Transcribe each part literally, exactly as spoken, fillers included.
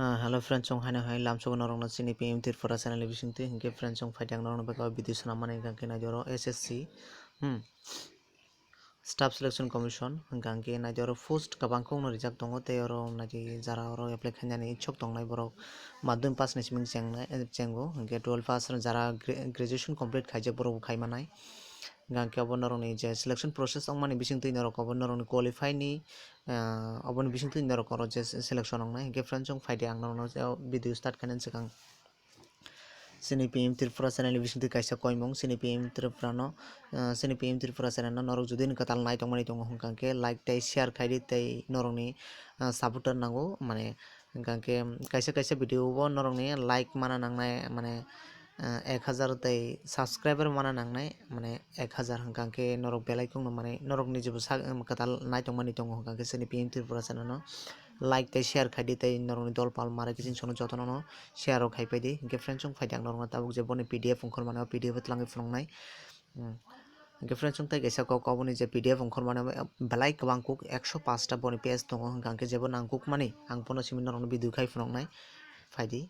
Ah, hello friends, chwng haino hai lamsogo norokno chini P M Tripura channel ni bisingtwi. Hinkhe friends, chwng phaidi ang norokno bwkha o video swnam mani, hinkhe naidi oro S S C, hmm, Staff Selection Commission, hinkhe naidi oro post kwbang kokno rijak tongo, tei oro naidi jara oro apply khainani ichuk tongnai borok madhyamik pass ni simi chengnai, eh, chengo, hinkhe twelve pass jara gra-, graduation complete khaijak borok bo khai manai. Hinkhe obo norokni je selection process wngmani bisingtwi norok obo norokni qualify ni, ah, oboni bisingtwi norok oro je selection wngnai. Hinkhe friends, chwng phaidi ang norokno video start khainani swkang chini P M Tripura channel ni bisingtwi kaisa koimung, chini P M Tripura no, ah, chini P M Tripura channel no norok jodi ni kwtal nai tongmani tongo, hinkhe like tei share khaidi, tei norokni, ah, supporter nango, mane, hinkhe kaisa kaisa video o norokni like mana nangnai, mane, ah, ek hazar tei subscriber mana nangnai, mane, ek hazar, hinkhe norok belai kokno, mane, norokni jebo sak, um, kwtal nai tongmani tongo, hinkhe chini P M Tripura channel no like tei share khaidi, tei norokni dol pal mara kiching sono jotono no share rok khai paidi. Hinkhe friends, chwng phaidi ang norokno tabuk je boni P D F ongkhormani, o P D F o twlangwi phunuknai. Hmm. Hinkhe friends, chwng tei kaisa kok, oboni je P D F ongkhormani belai kwbang kuk, ekso paanch ta boni page tongo, hinkhe jebo nangkukmani ang bono simi norokno video khai phunuknai. Phaidi.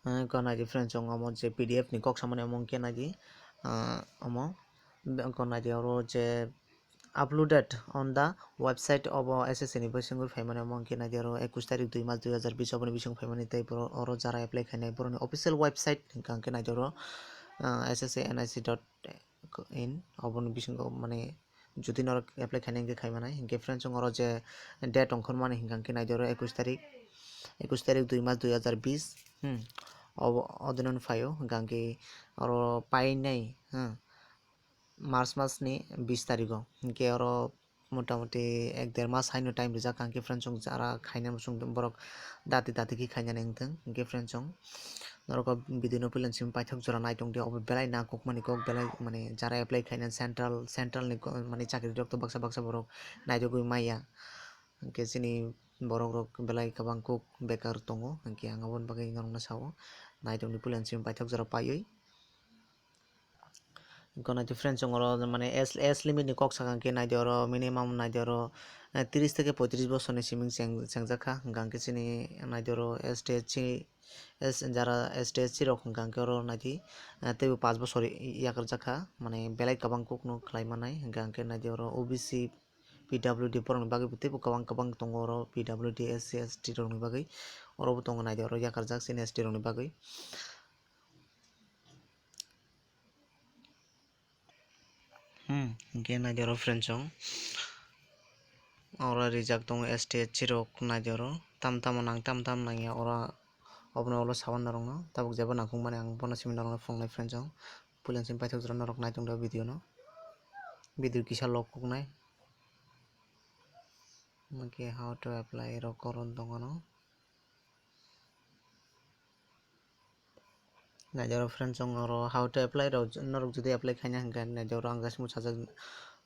Eh, ko naidi friends, chwng omo je P D F ni kok samani omo hinkhe naidi, ah, omo, be-, ko naidi oro je uploaded on the website of S S C ni bisingtwi phaimani omo hinkhe naidi oro ekush tarik dui mas dui hazar bis oboni bising phaimani, tei borok oro jara apply khainai borokni official website hinkhe naidi oro, ah, S S C N I C dot in oboni bisingo, mane, jodi norok apply khaina hinkhe khai manai. Hinkhe friends, chwng oro je date ongkhormani hinkhe naidi oro ekush tarik, ekush tarik dui mas dui hazar bis, hmm, obo, o dino phaio, hinkhe oro painai, hmm, March mas ni bis tarigo, hinkhe oro motamoti ek der mas haino time rijak, hinkhe friends, chwng jara khaina chwng borok dati dati khe khainani wngthwng. Hinkhe friends, chwng norok o video no puila simi paithak jora naitongdi, obo belai nangkukmani kok, belai, mane, jara apply khaina central, central ni ko-, mane, chakri rok to baksa baksa borok naitugwi maya. Hinkhe chini borok rok belai kwbang kuk bekar tongo, hinkhe ang aboni bagwi norokno sao, naitongdi puila simi paithak jora paiwi. Hinkhe naidi friends, chwng oro, mane, age, age limit ni kok sakha hinkhe naidi oro minimum naidi oro, eh, tris theke poitris bosorni simi cheng-, chengjakha, hinkhe chini naidi oro S T S C, jara S T S C rok hinkhe oro naidi, eh, teibo paanch bosor yakarjakha, mane, belai kwbang kokno khlai manai, hinkhe naidi oro O B C, P W D borokni bagwi teibo kwbang kwbang tongo oro, P W D, S C, S T rokni bagwi, orobo tongo naidi oro yakarjak chini S T rokni bagwi. Hmm, hinkhe naidi oro friends, chwng oro rijak tongo S T S C rok, naidi oro tam tamo nang, tam tam nangya oro, obono ulo sawan norokno tabuk jeba nangkukmani ang bono simi norokno phunuknai friends, chwng puila simi paithak jora norok naitongdi o video no, video kisa log kuknai. Hinkhe how to apply rok koron tongo no. Naidi oro friends, chwng oro how to apply rok, norok jodi apply khaina hinkhe naidi oro ang just mung sajak,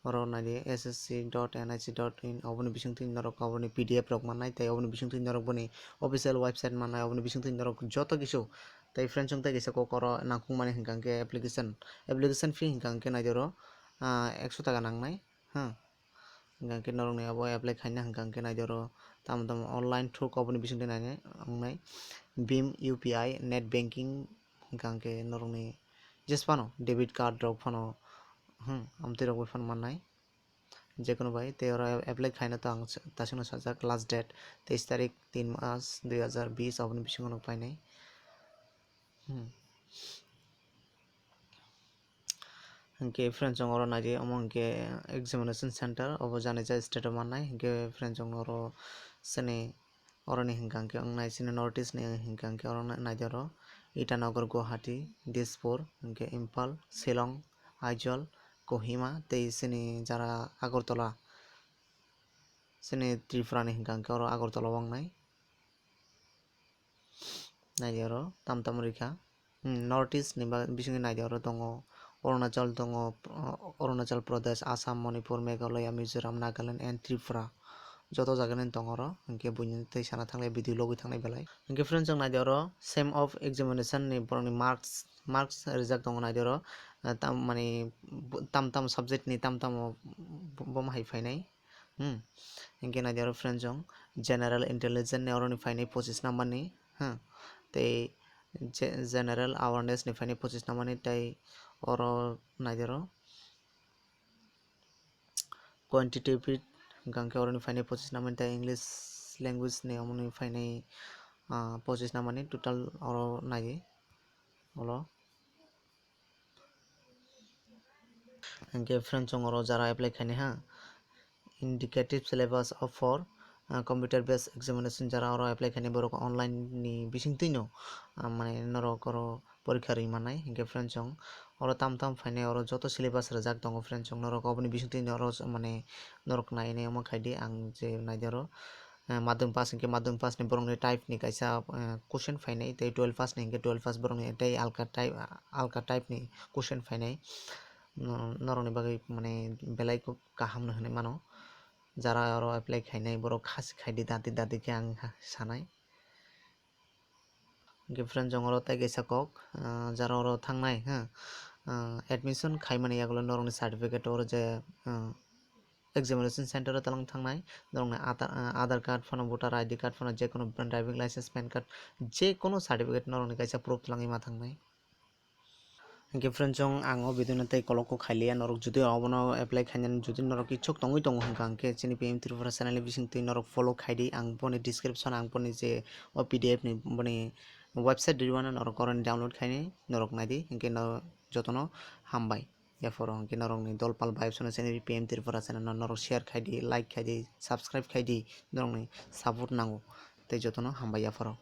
oro naidi S S C dot N I C dot in, oboni bisingtwi norok oboni P D F rok mannai, tei oboni bisingtwi norok boni official website mannai, oboni bisingtwi norok joto kisu. Tei friends, chwng tei kisa kok oro nangkukmani hinkhe application, application fee hinkhe naidi oro, ah, ekso taka nangnai, ha. Hinkhe norokni abo apply khaina hinkhe naidi oro tamo tamo online through oboni bisingtwi nainai wngnai, BHIM, U P I, net banking, hinkhe norokni jesphano debit card rok phano, hmm, amtwi rok bai phano mannai jekono bai. Tei oro apply khaina to ang tasingno sajak, last date teis tarik tin mas dui hazar bis, oboni bisingo no painai. Hmm. Hinkhe friends, chwng oro naidi, omo hinkhe examination center, obo Janija state o mannai. Hinkhe friends, chwng oro chini oroni hinkha hinkhe wngnai, chini North East ni hinkha hinkhe oro naidi oro Itanagar, Guwahati, Dispur, hinkhe Imphal, Shillong, Aizawl, Kohima tei chini jara Agartala, chini Tripura ni hinkha hinkhe oro Agartala o wngnai. Naidi oro tam tam rikha. Hmm, North East ni ba-, bisingo naidi oro tongo, Arunachal tongo, uh, Arunachal Pradesh, Assam, Manipur, Meghalaya, Mizoram, Nagaland and Tripura. Joto jagani tongo oro, hinkhe buini tei sana thanglai, video logwi thanglai belai. Hinkhe friends, chwng naidi oro sem of examination ni borokni marks, marks rijak tongo naidi oro, uh, tam, mani, tam tam subject ni tam tamo bo-, bomo hai phainai. Hmm. Hinkhe naidi oro friends, chwng General intelligence ni oroni phainai pochis number ni, ha, tei general awareness ni phainai pochis number ni, tei oro naidero quantitative hwnkhe oroni phainai pochis number ni, tei English language ni omoni phainai pochis number ni. Total oro nai ulo. Hingke friend chong oro jara apply khainai ha, indicative syllabus of for computer based examination, jara oro apply khainai borok online ni bising twino mane norok oro porikha rwi mannai. Hingke friend chong oro tam tam phainai, oro joto syllabus rijak tongo friend chong, norok oboni bising twino oro mane norok nainai omo khaidi ang je naidi oro. Madhyamik pass hingke madhyamik pass ni borokni type ni kaisa question phainai, tei twelve pass ni hingke twelve pass borokni tei alka type alka type ni question phainai. Norokni bagwi mane belai kaham no hinwi mano. Jara oro apply khainai borok khasi khaidi dati dati khe ang sanai. Hingke friend chong oro tei kaisa kok, jara oro thangnai ha, admission khaimani yagulo norokni certificate oro je examination center o talang thangnai, norokni aadhar card phano, voter I D card phano, jekono driving license, pan card, jekono certificate norokni kaisa proof talangwi ma thangnai. Hingke friend chong ang o video no tei kolok kok khailiya, norok jodi obono apply khainani jodi norok ichuk tongwi tongo hingka hingke chini P M Tripura channel ni bising twi norok follow khaidi, ang boni description ang boni je o P D F ni boni website rwano norok oro download khainai norok naidi, hingke no jotono hambai. Yaphoro hingke norokni dolpal vibes no chini P M Tripura channel no norok share khaidi, like khaidi, subscribe khaidi, norokni support nango tei jotono hambai yaphoro.